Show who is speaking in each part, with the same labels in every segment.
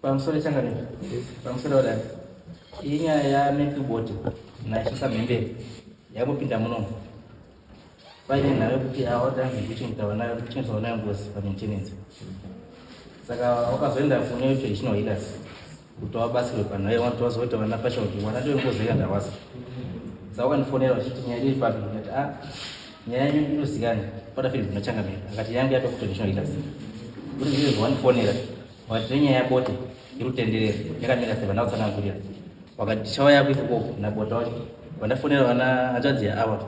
Speaker 1: Pamusoro changamire. Pamusoro wadai. Iyi nyaya yaMatthew Bote naIshe Mhembere yambopinda muno. Paine nhau yekuti ava tanzi kuchengeta vana kuchengetwa vana ngozi pamaintenance. Saka wakazoenda kune traditional healers kuti wabatsirwe panhau yekuti wazoita vana pacho kuti mwana ndiwe ngozi yakandawasa. Saka wakandifonera vachiti nyaya iri papi ndikati ah nyaya yenyu inozikanwa pada Philip nachangamire akati yangu yatova kutraditional healers. Kuti ndizvo zvawandifonera Vakati nenyaya yaBote iri kutenderera yakamira sei vana kutsanangurira vakati tichauya yako ikoko naBota wacho vandafonera vana hanzvadzi yaava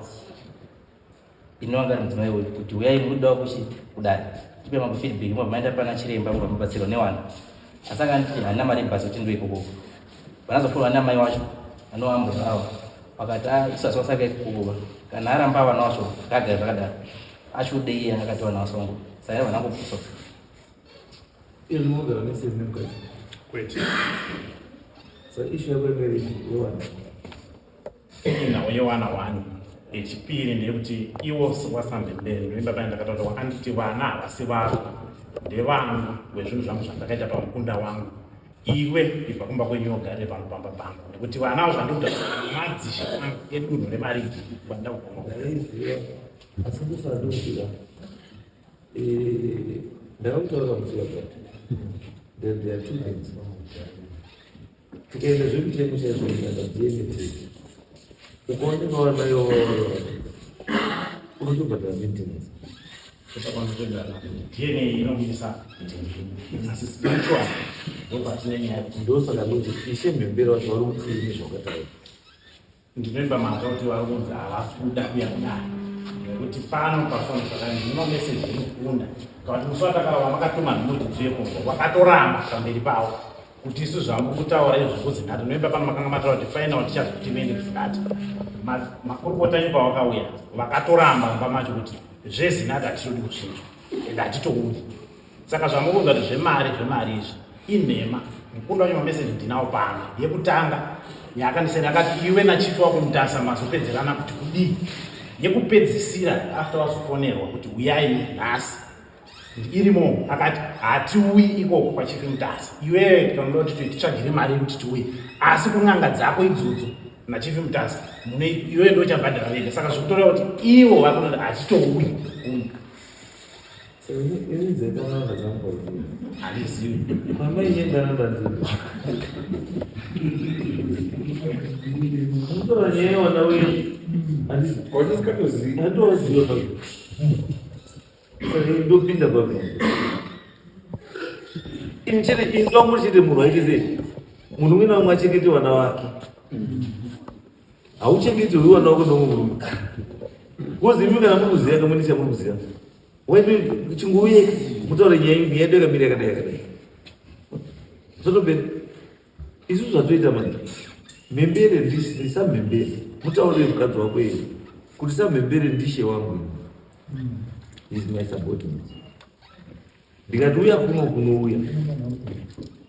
Speaker 1: inowanga ari mudzimai uyu kuti uyai mukudawo kuchi kudai tipe mambo feedback mobva maenda pana chiremba mobva mabatsirwa newana asi anga nditi handina mari yebhazi kuti ndiwe ikoko vanazofonera vana mai wacho vanoambuya ava vakati ah, isu hatikwanisa ikoko kana aramba vana wacho ngagare zvakadaro achudei akati vana vasongo saka vana ngopuswa
Speaker 2: Izvi munogara mese nemukadzi?
Speaker 3: Kwete.
Speaker 2: So issue yako yanga iri yewana.
Speaker 3: Nhau yewana one. Yechipiri ndeyekuti iwo waSambembere ndoimba pane ndakataura kuti anditi vana havasi vako ndevangu wezvinhu zvangu zvandakaita pamukunda wangu iwe ibva kumba kwenyu ogare pano pamba pangu nekuti vana avo zvandikuta madzishe angu edunhu remarigi vandakuguma
Speaker 2: Ndaiziva asi ndosandosvika Eh, ndakakutaura musi wakati there are two things tikaenda zvemutemo chaizvo kuenda DNA test ukaoneka wana iwo unotobhadhara maintenance
Speaker 3: DNA inobudisa asi spiritual ndopatine nyaya
Speaker 2: ndosaka ndoti ishe mhembera wacho vari kutii nezvawakataura
Speaker 3: Ndinoimba manzwa kuti vari kunzi havasi kuda kuya kudare nekuti pano pafoni zvakare ndine mameseji enokunda kana kuti musi watakava makatuma nhume kuti dziuye kunzwa vakatoramba pamberi pavo kuti isu zvamuri kutaura izvo zvekuzinata ndinoimba pano makanga mataura kuti final tichazokuti muende kuzinata makurukota enyu pavakauya vakatoramba mumba macho kuti zvezinata hatitodi kuzvinzwa ende hatitouyi Saka zvamukunzwa kuti zvemari zvemari izvi inhema. Mukunda wacho mameseji ndinawo pano. Yekutanga yaakandisenda akati iwe nachief wako Mutasa mazopedzerana kuti kudii. Yekupedzisira after wazofonerwa kuti uyai nhasi irimo akati hatiuyi ikoko kwachief Mutasa. Iwewe tinoda kuti titsvagire mari yekuti tiuye asi kun'anga dzako idzodzo nachief Mutasa mune iwewe ndochabhadhara vega. Saka zvikutoreva kuti ivo vakunoti hatitouyi kuno.
Speaker 2: Ini dzekananga dzangu handizivi. Mama iye ndananda ndini. Mutora nyaya wana wenyu. Handizi.
Speaker 4: Wachasingatozivi.
Speaker 2: Handitoziva pazvo. Saka ndopinda papi. Ini chete ini ndomu chete munhu aite sei? Munhu umwe naumwe achengete vana vake. Hauchengeti uyu vana wako nomwe murume. Kozi imi kana muri kuziva kamwe nechamuri kuziva. Wedu chingouye mutaure nyaya yenyu yedu yakamira yakadai yakadai. Zvotopera. Isu zvatoita manje. Mhembere ndisamhembere. Mutaurire mukadzi wako iye. Kuti samhembere ndishe wangu. He is my subordinate. Ndikati uya kuno kunouya.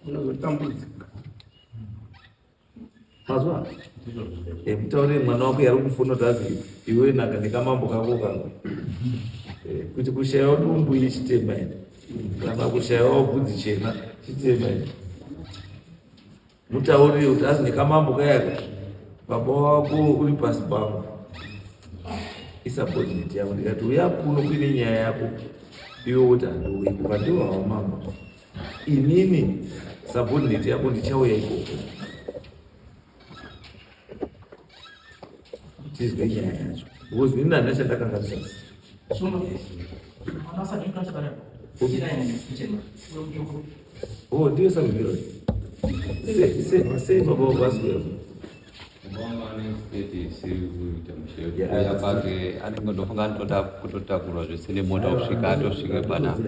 Speaker 4: Unozotambudzika.
Speaker 2: Mazwa? Eh, mutaurire mwana wako yari kufona kuti azi iwe naka nekamambo kako kako. Eh, kuti kushaiwa dumbu ichitema ine. Kana kushaiwa bvudzi chena chitema ine. Mutaurire kuti azi nekamambo kayaka. Baba wako uri pasi pangu. Isubordinate yangu ndikati uya kuno kuine nyaya yako. Iwe woti handiuyi kubva ndiwe wamambo. Inini subordinate yako ndichauya ikoko tizwe nyaya yacho because inini handina chandakanganisa. Oh, ndiyo sabibiro. Sei baba vaswera?
Speaker 5: Kuuya kwake anenge ndofunga anotoda kutotakurwa zvese nemota kusvika atosvike panapa.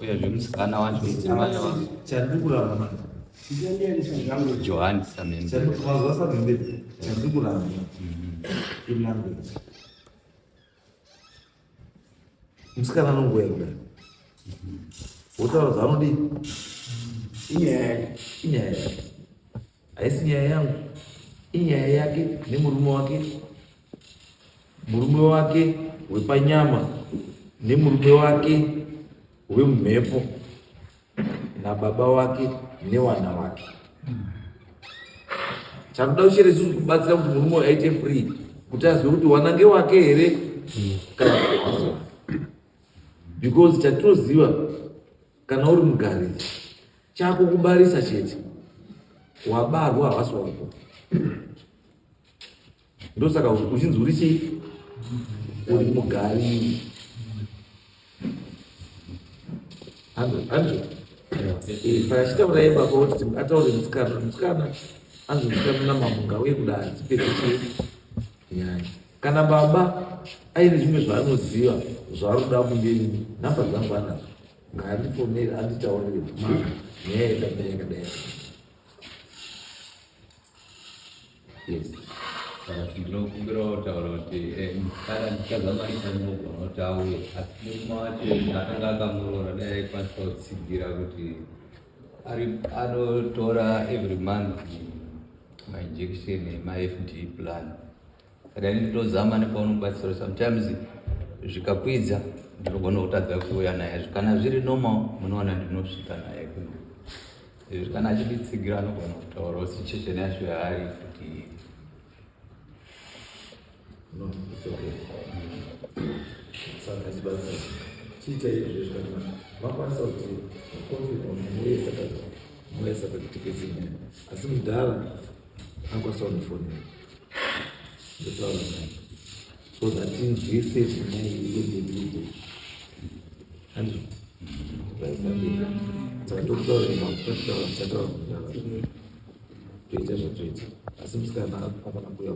Speaker 5: Uye zvemusikana wacho musikana Johannes Samembe.
Speaker 2: Musikana anongoya kudai wotaura zvaanodii inyaya yake inyaya yake haisi nyaya yangu inyaya yake nemurume wake murume wake wepanyama nemurume wake. Wemumhepo nababa wake newana wake. Chakuda kuchere isusu kubatsira kuti murume uyu aite free, kuti azive kuti wana ngewake here kana kuti, because chatinoziva, kana uri mugariri, chako kubarisa chete. Wabarwa, havasi wako. Ndosaka uchinzi uri chii? Uri mugariri. Andrew, saka chitaurai baba kuti ataure musikana. Musikana anzi musikana namambo ngauye kudare, tipedze chii? Nyaya. Kana baba aine zvimwe zvaanoziva zvaari kuda kundini, nhamba dzangu anadzo, ngaandifonere anditaurire maka nyaya yakadai yakadai. Yes.
Speaker 5: Saka ndinokumbirawo kutaura kuti kana ndichazamarisa ndinogona kuti auye, asi murume wacho akanga akamuroora, dai aikwanisa kutsigira kuti ari anotora every month mainjection emaFD plan. Saka ini ndinozama nepaunobatsira. Sometimes zvikakwidza ndinogona kutadza kuuya naye. Kana zviri normal, munoona ndinosvika naye kuno. Izvi kana achiditsigira anogona kutaurawo situation yacho yaari kuti.
Speaker 2: No, it's okay. Saka tibatsira. Chiita izvi kana makwanisa kuti confident muye, saka muye, saka tipedze nyaya. Asi mudhara anokwanisa kundifonera, ndotaura naye so that tinzwise nyaya iyi iende. Andrew, saka tokutaura tataura tataura, toita zvatoita, asi musikana afana kuya.